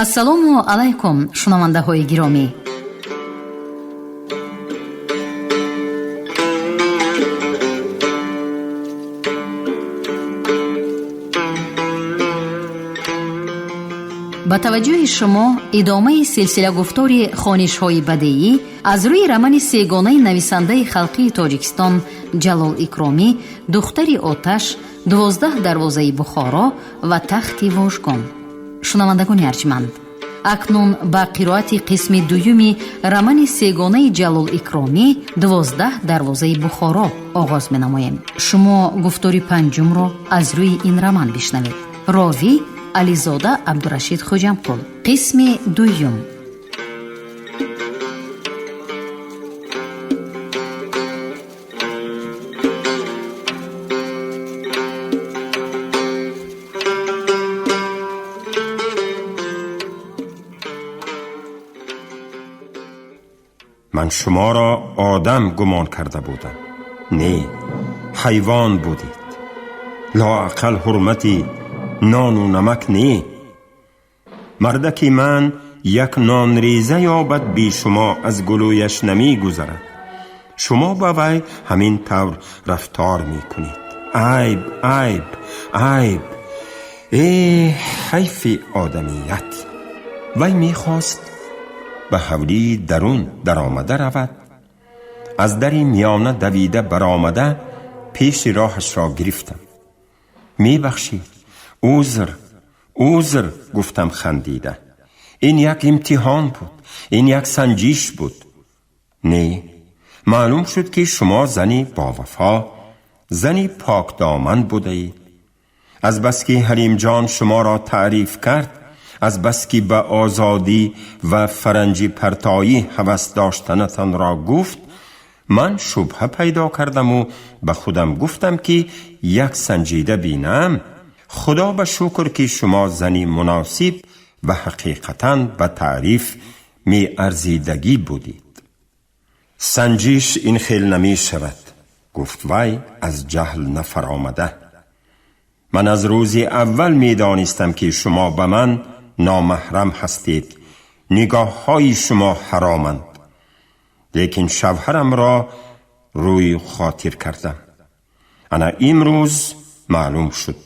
Ассалому алайкум, шунавандаҳои гиромӣ. Ба таваҷҷӯҳи шумо идомаи силсилагуфтори хонишҳои бадеӣ аз рӯи романи сегонаи нависандаи халқии Тоҷикистон Ҷалол Икромӣ «Духтари оташ», «12 дарвозаи Бухоро» ва «Тахти вожгон». Шунавандагони арҷманд, акнун ба қироати қисми дуюми романи сегонаи Ҷалол Икромӣ «12 дарвозаи Бухоро» оғоз менамоем. Шумо гуфтори панҷумро аз рӯи ин роман бишнавед. Ровӣ Ализода Абдурашид Хоҷамқул. Қисми дуюм. Ман шуморо одам гумон карда будам. Не, ҳайвон будед. Лоақал ҳурмати нону намак не. Мардаки ман як нонреза ёбад, би шумо аз гулӯяш намегузарад. Шумо ба вай ҳамин тавр рафтор мекунед. Айб, айб, айб! Э, ҳайфи одамият! Вай мехост ба ҳавлии дарун даромада равад. Аз дари миёна давида баромада пеши роҳашро гирифтам. Мебахшед, узр, узр, гуфтам хандида. Ин як имтиҳон буд, ин як санҷиш буд. Не, маълум шуд, ки шумо зани бовафо, зани покдоман будаед. Азбаски Ҳалимҷон шуморо таъриф кард, азбаски ба озодӣ ва фаранҷи партоӣ ҳавас доштанатонро гуфт, ман шубҳа пайдо кардаму ба худам гуфтам, ки як санҷида бинам. Худо ба шукр, ки шумо зани муносиб ва ҳақиқатан ба таъриф меарзидагӣ будед. Санҷиш ин хел намешавад, гуфт вай аз ҷаҳл нафаромада. Ман аз рӯзи аввал медонистам, ки шумо ба ман номаҳрам ҳастед, нигоҳҳои шумо ҳароманд. Лекин шавҳарамро рӯи хотир кардам. Ана имрӯз маълум шуд.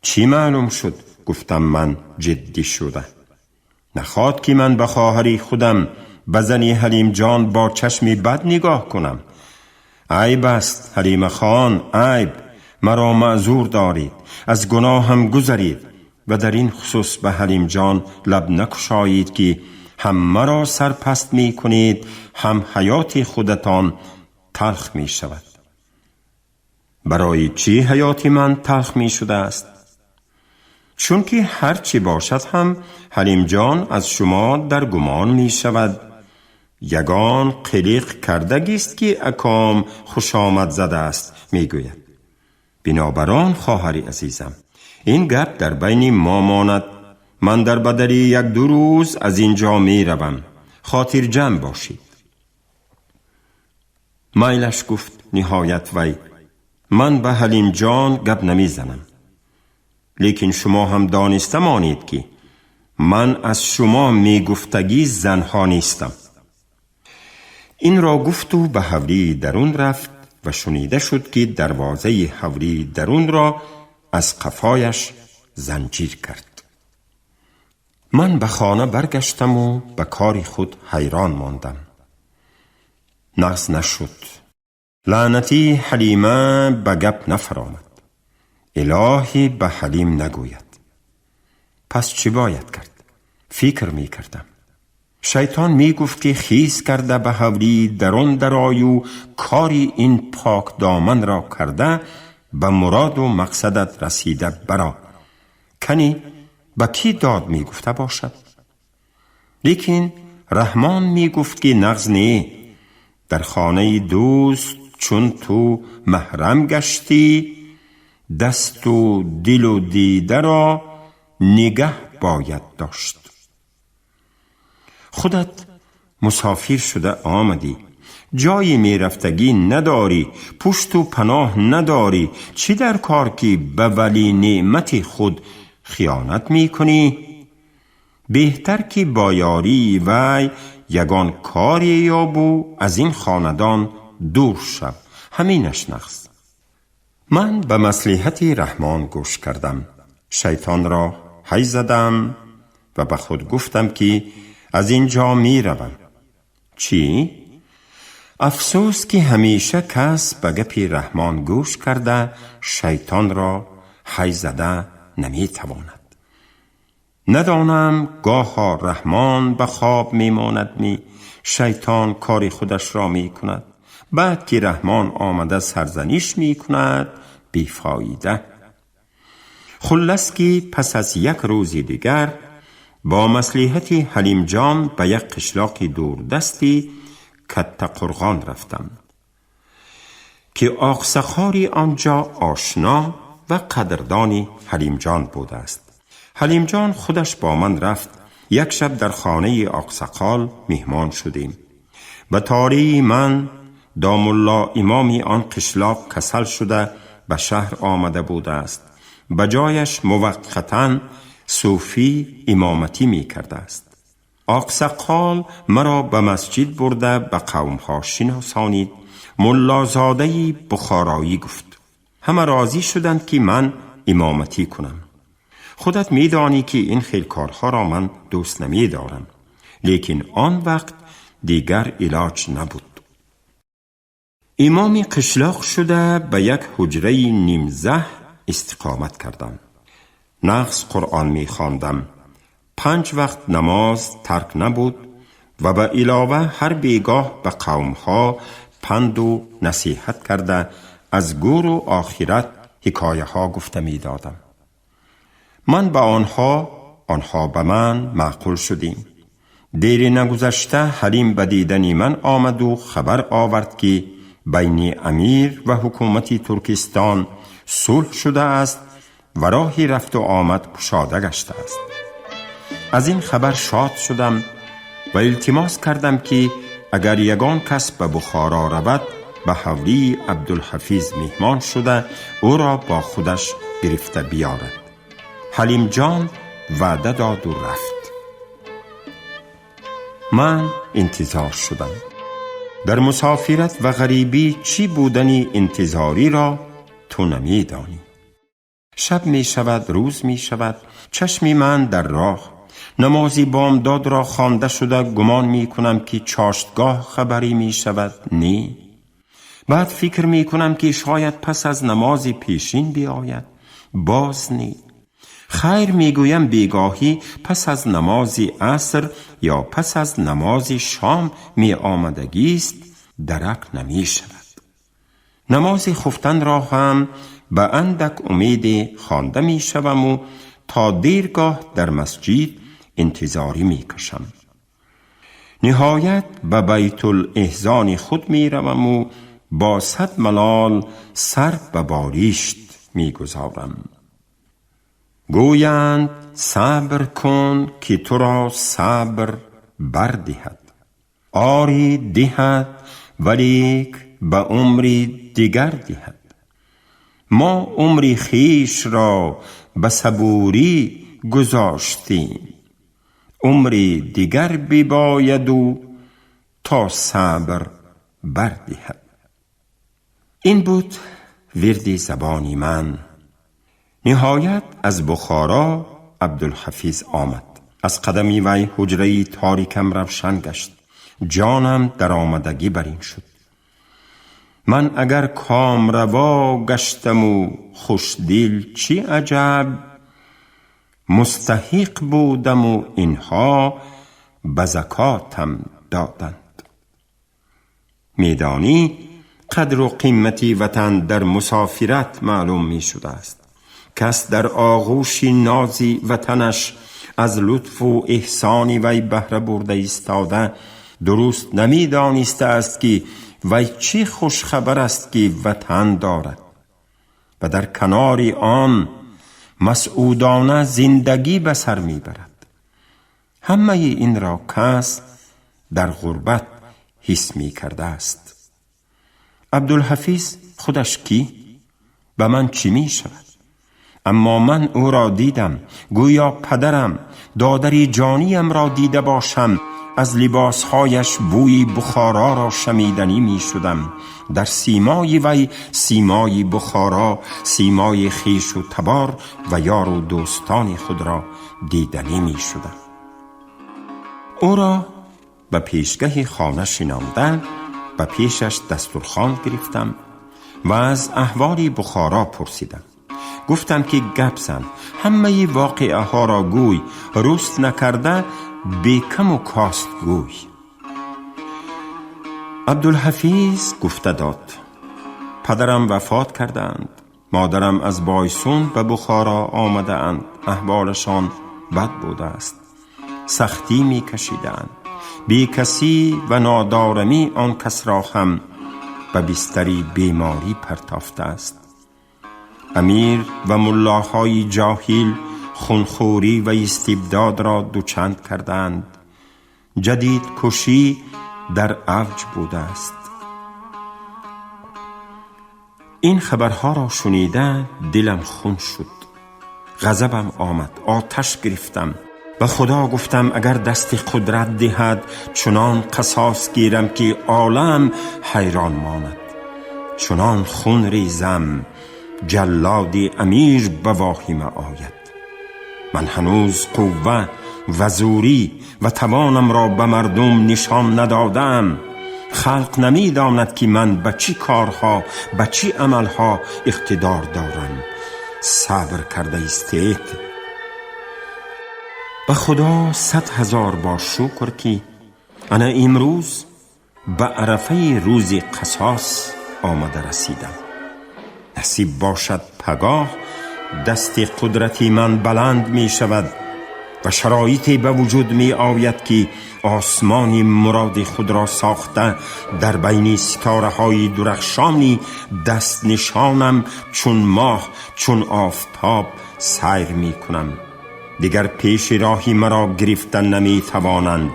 Чӣ маълум шуд? Гуфтам ман ҷиддӣ шуда. Нахоҳад, ки ман ба хоҳари худам, ба зани Ҳалимҷон бо чашми бад нигоҳ кунам. Айб аст, Ҳалимахон, айб. Маро маъзур доред, аз гуноҳам гузаред ва дар ин хусус ба Ҳалимҷон лаб накушоед, ки ҳам маро сарпаст мекунед, ҳам ҳаёти худатон талх мешавад. Барои чӣ ҳаёти ман талх мешудааст? Чунки ҳар чӣ бошад ҳам Ҳалимҷон аз шумо дар гумон мешавад. Ягон қилиқ кардагист, ки аком хушомад задааст, мегӯяд. Бинобар он, хоҳари азизам, ин гап дар байни мо монад. Ман дар бадали як-ду рӯз аз ин ҷо меравам. Хотирҷамъ бошед. Майлаш, гуфт ниҳоят вай. Ман ба Ҳалимҷон гап намезанам. Лекин шумо ҳам дониста монед, ки ман аз шумо мегуфтагӣ занҳо нестам. Инро гуфту ба ҳавлии дарун рафт ва шунида шуд, ки дарвозаи ҳавлии дарунро аз қафояш занҷир кард. Ман ба хона баргаштаму ба кори худ ҳайрон мондам. Нағз нашуд. Лаънатии Ҳалима ба гап нафаромад. Илоҳӣ ба Ҳалим нагӯяд. Пас чӣ бояд кард? Фикр мекардам. Шайтон мегуфт, ки хез карда ба ҳавлии дарун дарою кори ин покдоманро карда ба муроду мақсадат расида баро. Кани ба кӣ дод мегуфта бошад? Лекин Раҳмон мегуфт, ки нағз не, дар хонаи дӯст чун ту маҳрам гаштӣ, дасту дилу дидаро нигаҳ бояд дошт. Худат мусофир шуда омадӣ, ҷойи мерафтагӣ надорӣ, пушту паноҳ надорӣ. Чӣ дар кор, ки ба валӣ неъмати худ хиёнат мекунӣ? Беҳтар ки бо ёрии вай ягон коре ёбу аз ин хонадон дур шав, ҳаминаш нағз. Ман ба маслиҳати Раҳмон гӯш кардам, шайтонро ҳай задам ва ба худ гуфтам, ки аз ин ҷо меравам. Чӣ афсӯс, ки ҳамеша кас ба гапи Раҳмон гӯш карда, шайтонро ҳай зада наметавонад. Надонам, гоҳо Раҳмон ба хоб мемонад, ми шайтон кори худашро мекунад. Баъд ки Раҳмон омада сарзаниш мекунад, бефоида. Хуллас, ки пас аз як рӯзи дигар бо маслиҳати Ҳалимҷон ба як қишлоқи дурдасти Каттақурғон рафтам, ки оқсақори он ҷо ошно ва қадрдони Ҳалимҷон будааст. Ҳалимҷон худаш бо ман рафт. Як шаб дар хонаи оқсақол меҳмон шудем. Ба тории ман домулло имоми он қишлоқ касал шуда, ба шаҳр омада будааст. Ба ҷояш муваққатан Сӯфӣ имоматӣ мекардааст. Оқсақол маро ба масҷид бурда, ба қавмҳо шиносонид. Муллозодаи бухороӣ гуфт. Ҳама розӣ шуданд, ки ман имоматӣ кунам. Худат медонӣ, ки ин хел корҳоро ман дӯст намедорам, лекин он вақт дигар илоҷ набуд. Имоми қишлоқ шуда, ба як ҳуҷраи нимзаҳ истиқомат кардам. Нағз Қуръон мехондам. 5 вақт намоз тарк набуд ва ба илова ҳар бегоҳ ба қавмҳо панду насиҳат карда, аз гӯру охират ҳикояҳо гуфта медодам. Ман ба онҳо, онҳо ба ман маъқул шудем. Дери нагузашта Ҳалим ба дидани ман омаду хабар овард, ки байни амир ва ҳукумати Туркистон сулҳ шудааст ва роҳи рафту омад кушода гаштааст. Аз ин хабар шод шудам ва илтимос кардам, ки агар ягон кас ба Бухоро равад, ба ҳавлии Абдулҳафиз меҳмон шуда, ӯро бо худаш гирифта биёрад. Ҳалимҷон ваъда доду рафт. Ман интизор шудам. Дар мусофират ва ғарибӣ чӣ будани интизориро ту намедонӣ. Шаб мешавад, рӯз мешавад, чашми ман дар роҳ. Намози бомдодро хонда шуда, гумон мекунам, ки чоштгоҳ хабарӣ мешавад. Не. Баъд фикр мекунам, ки шояд пас аз намози пешин биояд. Боз не. Хайр, мегӯям, бегоҳӣ пас аз намози аср ё пас аз намози шом меомадагист, дарак намешавад. Намози хуфтанро ҳам ба андак умеде хонда мешаваму то дергоҳ дар масҷид интизорӣ мекашам. Ниҳоят ба байтулэҳзони худ мераваму бо сад малол сар ба болишт мегузорам. Гӯянд, сабр кун, ки туро сабр бардиҳад. Ори, диҳад, валик ба умри дигар диҳад. Мо умри хешро ба сабурӣ гузоштем, умри дигар бибояду то сабр бардиҳад. Ин буд вирди забони ман. Ниҳоят аз Бухоро Абдулҳафиз омад. Аз қадами вай ҳуҷраи торикам равшан гашт, ҷонам даромадагӣ бар ин шуд. Ман агар комраво гаштаму хушдил, чӣ аҷаб? Мустаҳиқ будаму инҳо ба закотам доданд. Медонӣ, қадру қимати ватан дар мусофират маълум мешудааст. Кас дар оғӯши нози ватанаш аз лутфу эҳсони вай баҳра бурда истода, дуруст намедонистааст, ки вай чӣ хушхабар аст, ки ватан дорад ва дар канори он масъудона зиндагӣ ба сар мебарад. Ҳамаи инро кас дар ғурбат ҳис мекардааст. Абдулҳафиз худаш кӣ? Ба ман чӣ мешавад? Аммо ман ӯро дидам, гӯё падарам, додари ҷониям ро дида бошам, аз либосҳояш бӯи Бухоро ро шамиданӣ мешудам. Дар симои вай симои Бухоро, симои хешу табор ва ёру дӯстони худро диданӣ мешудам. Ӯро ба пешгаҳи хона шинонда, ба пешаш дастурхон гирифтам ва аз аҳволи Бухоро пурсидам. Гуфтам ки гап зан, ҳамаи воқеаҳоро гӯй, руст накарда бекаму кост гӯй. Абдулҳафиз гуфта дод: падарам вафот кардаанд, модарам аз Бойсун ба Бухоро омадаанд, аҳволашон бад будааст, сахтӣ мекашидаанд, бекасӣ ва нодорамӣ он касро ҳам ба бистари беморӣ партофтааст. Амир ва муллоҳои ҷоҳил хунхӯрӣ ва истибдодро дучанд кардаанд, ҷадидкушӣ дар авҷ будааст. Ин хабарҳоро шунида дилам хун шуд, ғазабам омад, оташ гирифтам. Ба Худо гуфтам агар дасти қудрат диҳад, чунон қасос гирам ки олам ҳайрон монад, чунон хун резам ҷаллоди амир ба воҳима ояд. Ман ҳанӯз қувва ва зӯрӣ ва тавонамро ба мардум нишон надодаам. Халқ намедонад ки ман ба чӣ корҳо, ба чӣ амалҳо иқтидор дорам. Сабр карда истед. Ба Худо 100,000 бор шукр ки ана имрӯз ба арафаи рӯзи қасос омада расидам. Насиб бошад пагоҳ дасти қудрати ман баланд мешавад ва шароите ба вуҷуд меояд ки осмони муроди худро сохта дар байни ситораҳои дурахшони дастнишонам чун моҳ, чун офтоб сайр мекунам. Дигар пеши роҳи маро гирифта наметавонанд.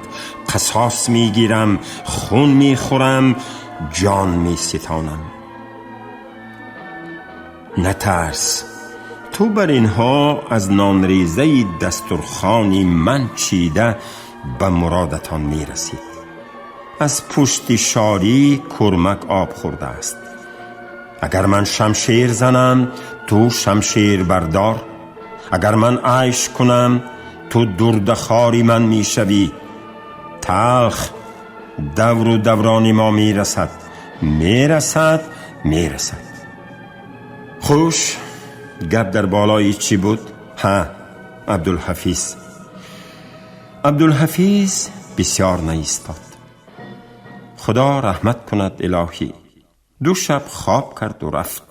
Қасос мегирам, хун мехӯрам, ҷон меситонам. Натарс, ту бар инҳо аз нонрезаи дастурхони ман чида ба муродатон мерасид. Аз пушти шорӣ курмак об хӯрдааст. Агар ман шамшер занам, ту шамшер бардор. Агар ман айш кунам, ту дурдахори ман мешавӣ. Талх давру даврони мо мерасад, мерасад, мерасад. Хуш, гап дар болои чӣ буд? Ҳа, Абдулҳафиз. Абдулҳафиз бисёр наистод. Худо раҳмат кунад илоҳӣ. 2 шаб хоб карду рафт.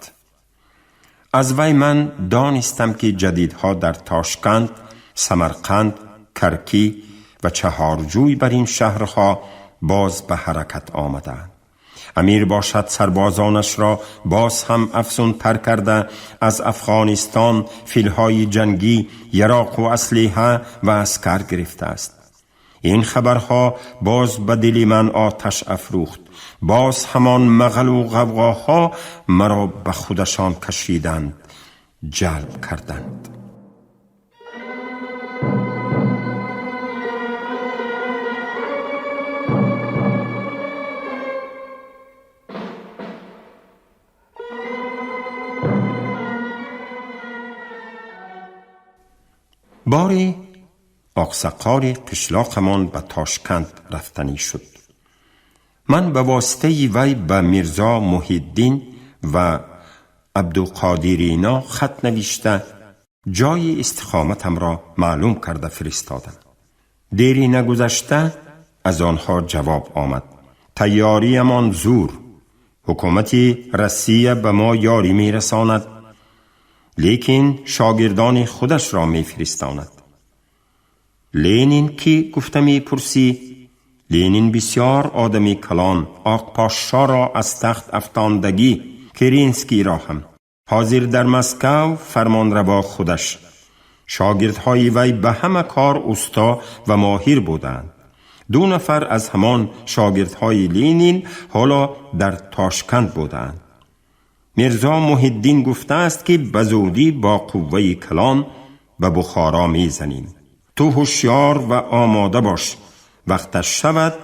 Аз вай ман донистам ки ҷадидҳо дар Тошканд, Самарқанд, Каркӣ ва Чаҳорҷӯй бар ин шаҳрҳо боз ба ҳаракат омадаанд. Амир бошад сарбозонашро боз ҳам афзунтар карда аз Афғонистон филҳои ҷангӣ, яроқу аслиҳа ва аскар гирифтааст. Ин хабарҳо боз ба дили ман оташ афрӯхт. Боз ҳамон мағалу ғавғоҳо маро ба худашон кашиданд, ҷалб карданд. Бори оқсаққори қишлоқамон ба Тошканд рафтанӣ шуд. Ман ба воситаи вай ба Мирзо Муҳиддин ва Абдуқодирино хат навишта ҷои истиқоматамро маълум карда фиристодам. Дери нагузашта аз онҳо ҷавоб омад: тайёриямон зур, ҳукумати Россия ба мо ёрӣ мерасонад, лекин шогирдони худашро мефиристонад. Ленин ки гуфта мепурсӣ, Ленин бисёр одами калон, Оқпошшоро аз тахт афтондагӣ, Керенскийро ҳам. Ҳозир дар Москав фармонраво худаш. Шогирдҳои вай ба ҳама кор усто ва моҳир буданд. 2 нафар аз ҳамон шогирдҳои Ленин ҳоло дар Тошканд буданд. Мирзо Муҳиддин гуфтааст ки ба зудӣ бо қувваи калон ба Бухоро мезанем. ту ҳушёр ва омода бош, вақташ шавад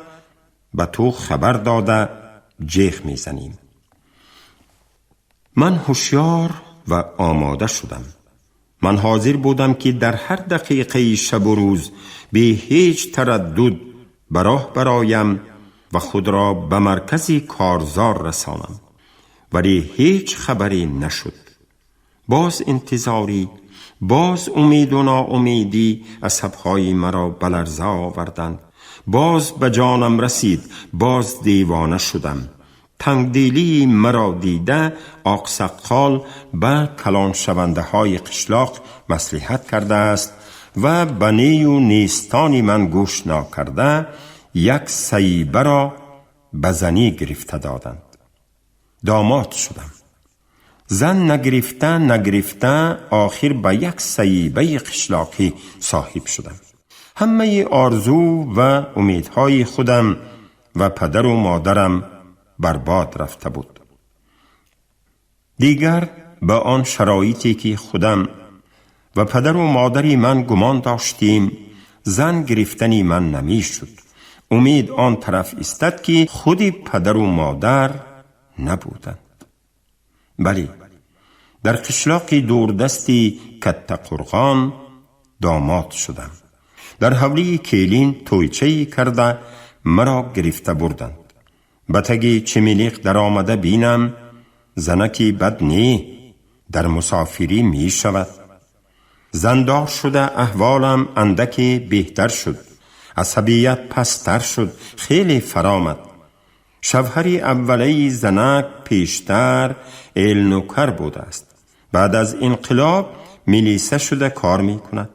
ба ту хабар дода ҷеғ мезанем. Ман ҳушёр ва омода шудам. Ман ҳозир будам ки дар ҳар дақиқаи шабу рӯз бе ҳеҷ тараддуд ба роҳ бароям ва худро ба маркази корзор расонам, вале ҳеҷ хабаре нашуд. Боз интизорӣ, боз умеду ноумедӣ асабҳои маро ба ларза оварданд. Боз ба ҷонам расид, боз девона шудам. Тангдилии маро дида Оқсаққол ба калоншавандаҳои қишлоқ маслиҳат кардааст ва ба нею нестони ман гӯш накарда як саибаро ба занӣ гирифта доданд. Домод шудам. Зан нагирифта нагирифта охир ба як саибаи қишлоқӣ соҳиб шудам. Ҳамаи орзу ва умедҳои худам ва падару модарам барбод рафта буд. Дигар ба он шароите ки худам ва падару модари ман гумон доштем, зан гирифтани ман намешуд. Умед он тараф истад, ки худи падару модар набуданд. Бале, дар қишлоқи дурдасти Каттақурғон домод шудам. Дар ҳавлии келин тӯйчае карда маро гирифта бурданд. Ба таги чимилиқ даромада бинам, занаки бад не, дар мусофирӣ мешавад. Зандор шуда аҳволам андаке беҳтар шуд, асабият пасттар шуд, хеле фаромад. Шавҳари аввалаи занак пештар элнукар будааст. Баъд аз инқилоб милиса шуда кор мекунад,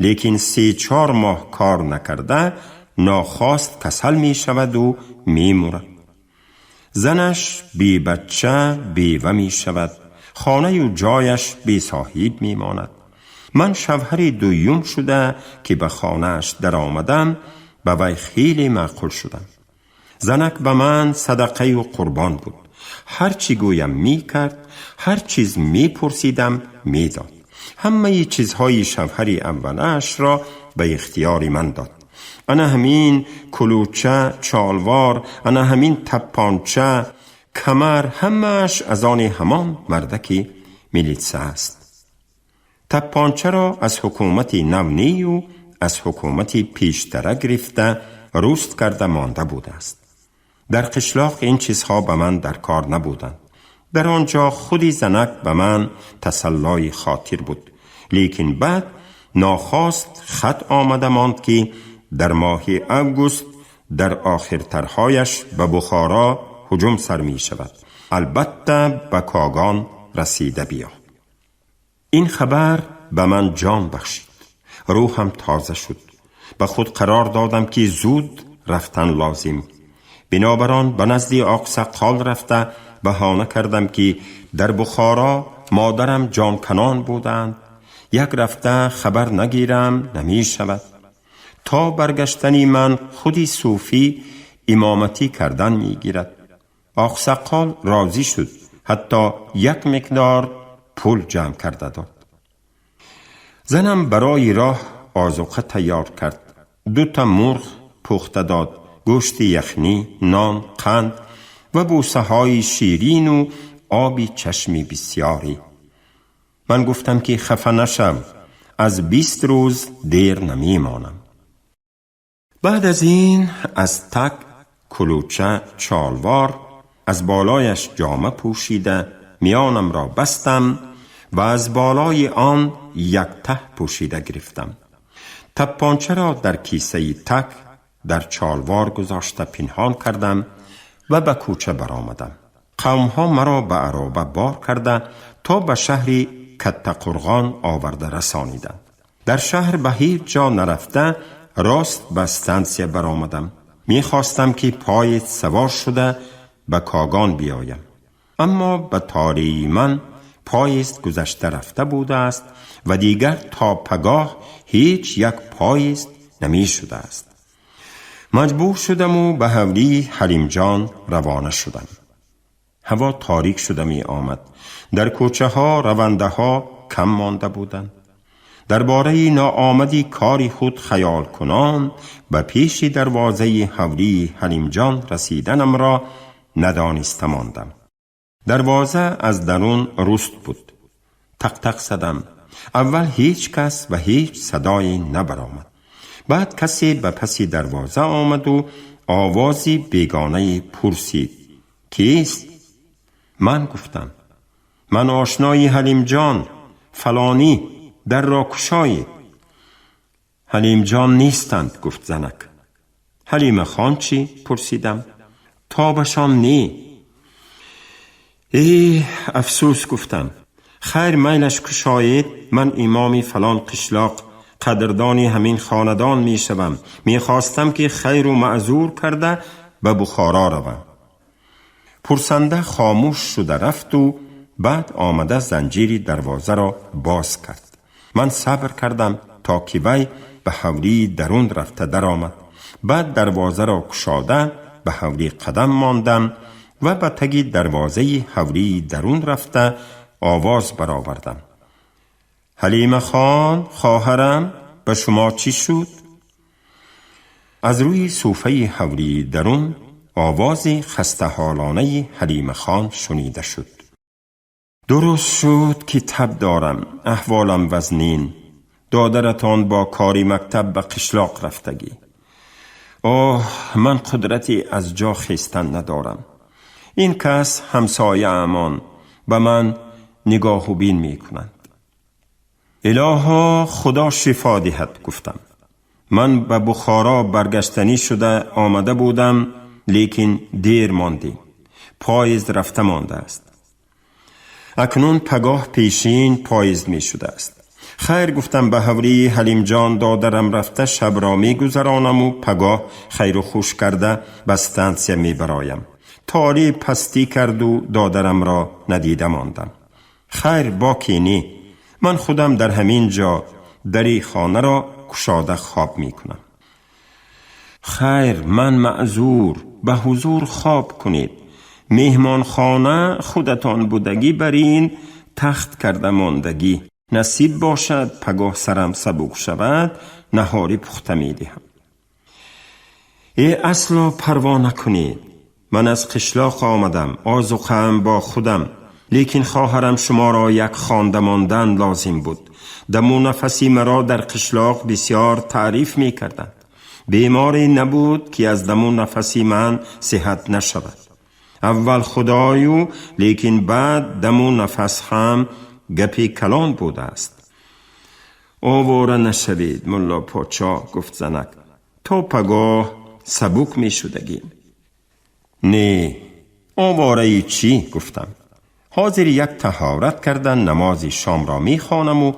лекин 3-4 моҳ кор накарда нохост касал мешаваду мемурад. Занаш бебачча бева мешавад, хонаю ҷояш бесоҳиб мемонад. Ман шавҳари дуюм шуда ки ба хонааш даромадам, ба вай хеле маъқул шудам. Занак ба ман садақаю қурбон буд. Ҳар чӣ гӯям мекард, ҳар чиз мепурсидам медод. Ҳамаи чизҳои шавҳари аввалаашро ба ихтиёри ман дод. Ана ҳамин кулуча, чолвор, ана ҳамин таппонча, камар, ҳамааш аз они ҳамон мардаки милитса аст. Таппончаро аз ҳукумати нав нею аз ҳукумати пештара гирифта руст карда монда будааст. Дар қишлоқ ин чизҳо ба ман дар кор набуданд. Дар он ҷо худи занак ба ман тасаллои хотир буд. Лекин баъд нохост хат омада монд, ки дар моҳи август дар охиртарҳояш ба Бухоро ҳуҷум сар мешавад, албатта ба Когон расида биё. Ин хабар ба ман ҷон бахшид, рӯҳам тоза шуд. Ба худ қарор додам, ки зуд рафтан лозим. Бинобар он ба назди Оқсаққол рафта баҳона кардам, ки дар Бухоро модарам ҷонканон буданд, як рафта хабар нагирам намешавад. То баргаштани ман худи Суфӣ имоматӣ кардан мегирад. Оқсаққол розӣ шуд, ҳатто як миқдор пул ҷамъ карда дод. Занам барои роҳ озуқа тайёр кард. Дута мурғ пухта дод, гӯшти яхнӣ, нон, қанд ва бӯсаҳои ширину оби чашми бисёре. Ман гуфтам, ки хафа нашав, аз 20 рӯз дер намемонам. Баъд аз ин аз так кулуча, чолвор, аз болояш ҷома пӯшида миёнамро бастам ва аз болои он як таҳ пӯшида гирифтам. Таппончаро дар кисаи так дар чолвор гузошта пинҳон кардам ва ба кӯча баромадам. Қавмҳо маро ба ароба бор карда то ба шаҳри Каттақурғон оварда расониданд. Дар шаҳр ба ҳеҷ ҷо нарафта рост ба стансия баромадам. Мехостам, ки поезд савор шуда ба Когон биёям, аммо ба тории ман поезд гузашта рафта будааст ва дигар то пагоҳ ҳеҷ як поезд намешудааст. Маҷбур шудаму ба ҳавлии Ҳалимҷон равона шудам. Ҳаво торик шуда меомад. Дар кӯчаҳо равандаҳо кам монда буданд. Дар бораи ноомади кори худ хаёл кунон ба пеши дарвозаи ҳавлии Ҳалимҷон расиданам ро надониста мондам. Дарвоза аз дарун руст буд. Тақ-тақ задам. Аввал ҳеҷ кас ва ҳеҷ садое набаромад. Баъд касе ба паси дарвоза омаду овози бегонае пурсид: «Кист?» Ман гуфтам: «Ман ошнои Ҳалимҷон, фалонӣ, дарро кушоед». «Ҳалимҷон нестанд», гуфт занак. «Ҳалима хон чӣ?» пурсидам. «Тобашон не». «Э, афсӯс», гуфтам. «Хайр, майлаш, кушоед. Ман имоми фалон қишлоқ, қадрдони ҳамин хонадон мешавам. Мехостам, ки хайру маъзур карда ба Бухоро равам». Пурсанда хомӯш шуда рафту баъд омада занҷири дарвозаро боз кард. Ман сабр кардам, то ки вай ба ҳавлии дарун рафта даромад. Баъд дарвозаро кушода ба ҳавлӣ қадам мондам ва ба таги дарвозаи ҳавлии дарун рафта овоз баровардам: «Ҳалима хон, хоҳарам, ба шумо чӣ шуд?» Аз рӯи суфаи ҳавлии дарун овози хастаҳолонаи Ҳалима хон шунида шуд: «Дуруст шуд, ки таб дорам, аҳволам вазнин. Додаратон бо кори мактаб ба қишлоқ рафтагӣ. Оҳ, ман қудрати аз ҷо хестан надорам. Ин кас ҳамсояамон ба ман нигоҳу бин мекунанд». «Илоҳо, Худо шифо диҳад», гуфтам. «Ман ба Бухоро баргаштанӣ шуда омада будам, лекин дер мондем, поезд рафта мондааст. Акнун пагоҳ пешин поезд мешудааст. Хайр, гуфтам, ба ҳавлии Ҳалимҷон додарам рафта шабро мегузаронаму пагоҳ хайру хуш карда ба стансия мебароям. Толеъ пастӣ карду додарамро надида мондам. Хайр, боке не, ман худам дар ҳамин ҷо дари хонаро кушода хоб мекунам». «Хайр, ман маъзур, ба ҳузур хоб кунед. Меҳмонхона худатон будагӣ, бар ин тахт карда мондагӣ. Насиб бошад, пагоҳ сарам сабук шавад, наҳорӣ пухта медиҳам». «Э, асло парво накунед. Ман аз қишлоқ омадам, озуқаам бо худам. Лекин хоҳарам, шуморо як хонда мондан лозим буд. Даму нафаси маро дар қишлоқ бисёр таъриф мекарданд. Беморе набуд, ки аз даму нафаси ман сиҳат нашавад. Аввал Худою, лекин баъд даму нафас ҳам гапи калон будааст». «Овора нашавед, мулло подшоҳ», гуфт занак, «то пагоҳ сабук мешудагем». «Не, овораи чӣ?» гуфтам. «Ҳозир як таҳорат карда намози шомро мехонаму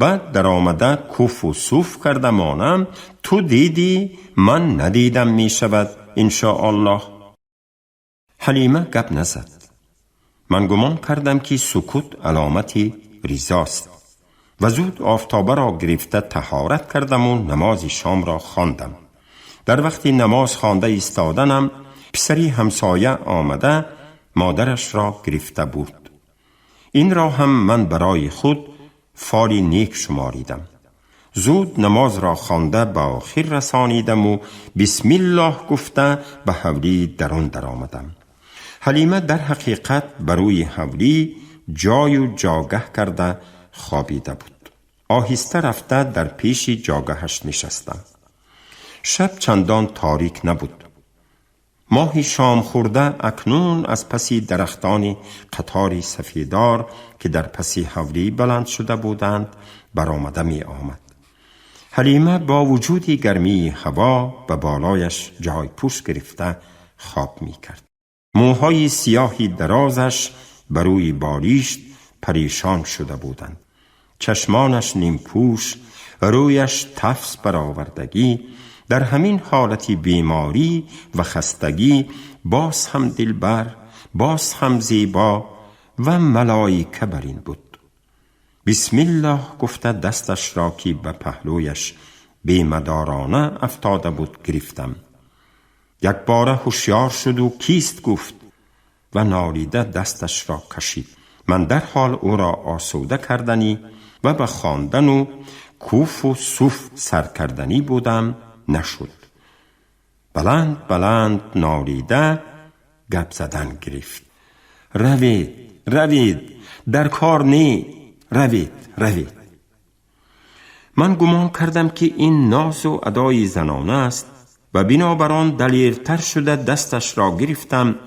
баъд даромада куфу суф карда монам. Ту дидӣ, ман надидам мешавад, иншоаллоҳ». Ҳалима гап назад. Ман гумон кардам, ки сукут аломати ризост ва зуд офтобаро гирифта таҳорат кардаму намози шомро хондам. Дар вақти намоз хонда истоданам писари ҳамсоя омада модарашро гирифта бурд. Инро ҳам ман барои худ фоли нек шуморидам. Зуд намозро хонда ба охир расонидаму бисмиллоҳ гуфта ба ҳавлии дарун даромадам. Ҳалима дар ҳақиқат ба рӯи ҳавлӣ ҷою ҷогаҳ карда хобида буд. Оҳиста рафта дар пеши ҷогаҳаш нишастам. Шаб чандон торик набуд. Моҳи шом хӯрда акнун аз паси дарахтони қатори сафедор, ки дар паси ҳавлӣ баланд шуда буданд, баромада меомад. Ҳалима бо вуҷуди гармии ҳаво ба болояш ҷойпӯш гирифта хоб мекард. Мӯҳои сиёҳи дарозаш ба рӯи болишт парешон шуда буданд. Чашмонаш нимпӯш, рӯяш тафс баровардагӣ. Дар ҳамин ҳолати беморӣ ва хастагӣ боз ҳам дилбар, боз ҳам зебо ва малоика барин буд. Бисмиллоҳ гуфта дасташро, ки ба паҳлӯяш бемадорона афтода буд, гирифтам. Якбора ҳушёр шуду «Кист?» гуфт ва нолида дасташро кашид. Ман дарҳол ӯро осуда карданӣ ва ба хондану куфу суф сар карданӣ будам, нашуд. Баланд баланд нолида гап задан гирифт: равед, равед, дар кор не, равед, равед. Ман гумон кардам, ки ин нозу адои занона аст ва бинобар он далертар шуда дасташро гирифтам,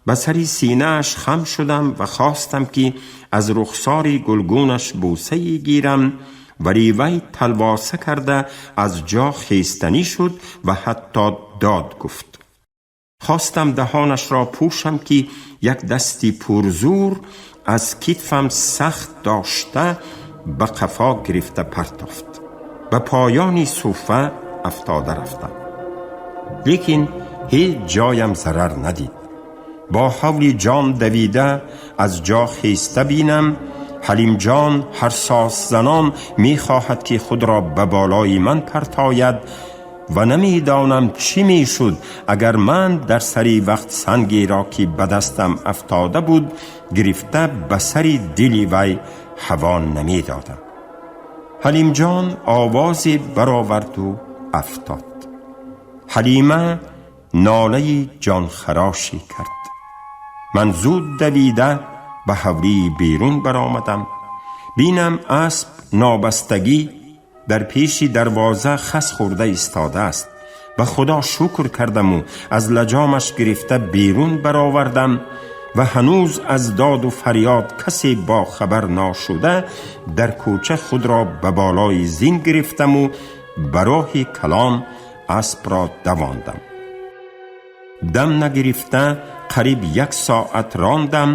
ба сари синааш хам шудам ва хостам, ки аз рухсори гулгунаш бӯсае гирам, вале вай талвоса карда аз ҷо хестанӣ шуд ва ҳатто дод гуфт. Хостам даҳонашро пӯшам, ки як дасти пурзур аз китфам сахт дошта ба қафо гирифта партофт. Ба поёни суфа афтода рафтам, лекин ҳеҷ ҷоям зарар надид. Бо ҳавли ҷон давида аз ҷо хеста бинам, Ҳалимҷон ҳарсосзанон мехоҳад, ки худро ба болои ман партояд ва намедонам чӣ мешуд, агар ман дар сари вақт сангеро, ки ба дастам афтода буд, гирифта ба сари дили вай ҳаво намедодам. Ҳалимҷон овозе бароварду афтод. Ҳалима нолаи ҷонхарошӣ кард. Ман зуд давида ба ҳавлии берун баромадам. Бинам, асп нобастагӣ дар пеши дарвоза хас хӯрда истодааст. Ба Худо шукр кардаму аз лаҷомаш гирифта берун баровардам ва ҳанӯз аз доду фарёд касе бо хабар ношуда дар кӯча худро ба болои зин гирифтаму ба роҳи калон аспро давондам. Дам нагирифта қариб як соат рондам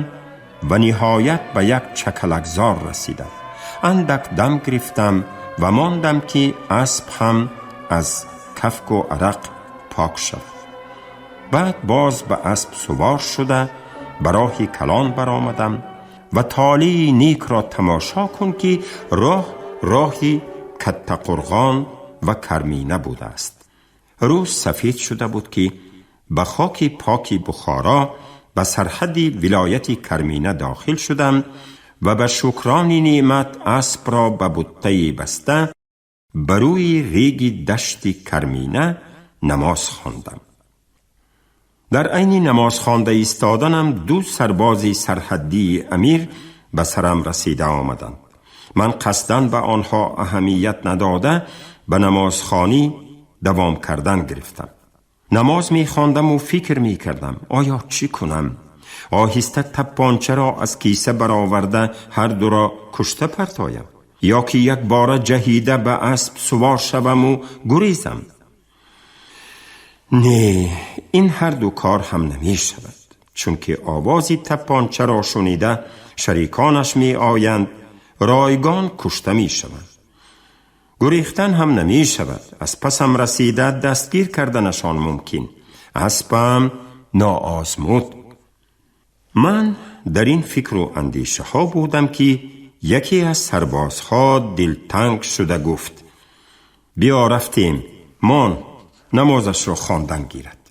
ва ниҳоят ба як чакалакзор расидам. Андак дам гирифтам ва мондам, ки асп ҳам аз кафку арақ пок шавад. Баъд боз ба асп сувор шуда ба роҳи калон баромадам ва толеи некро тамошо кун, ки роҳ роҳи Каттақурғон ва Кармина будааст. Рӯз сафед шуда буд, ки ба хоки поки Бухоро, ба сарҳадди вилояти Кармина дохил шудам ва ба шукрони неъмат аспро ба буттае баста ба рӯи реги дашти Кармина намоз хондам. Дар айни намоз хонда истоданам ду сарбози сарҳаддии амир ба сарам расида омаданд. Ман қасдан ба онҳо аҳамият надода ба намозхонӣ давом кардан гирифтам. Намоз мехондаму фикр мекардам, оё чӣ кунам? Оҳиста таппончаро аз киса бароварда ҳар дуро кушта партоям ё ки якбора ҷаҳида ба асп сувор шаваму гурезам? Не, ин ҳарду кор ҳам намешавад, чунки овози таппончаро шунида шариконаш меоянд, ройгон кушта мешаванд. Гурехтан ҳам намешавад, аз пасам расида дастгир карданашон мумкин, аспам ноозмуд. Ман дар ин фикру андешаҳо будам, ки яке аз сарбозҳо дилтанг шуда гуфт: «Биё, рафтем, мон, намозашро хондан гирад,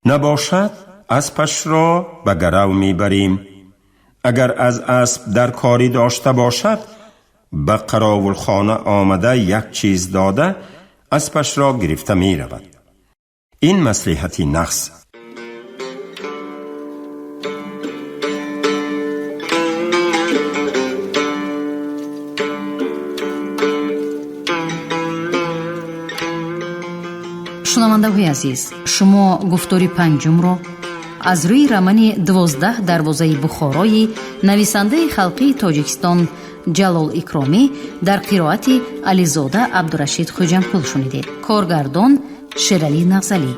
набошад аспашро ба гарав мебарем. Агар аз асп дар корӣ дошта бошад, ба қаровулхона омада як чиз дода аспашро гирифта меравад». Ин маслиҳати нағз. Шунавандаҳои азиз, шумо гуфтори панҷумро аз рӯи романи «12 дарвозаи Бухорои» нависандаи халқии Тоҷикистон Ҷалол Икромӣ дар қироати Ализода Абдурашид Хуҷамқул шунидед. Коргардон Шералӣ Нағзалӣ,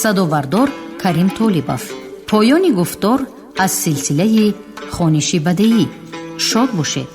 садобардор Карим Толибов. Поёни гуфтор аз силсилаи хониши бадеӣ. Шод бошед.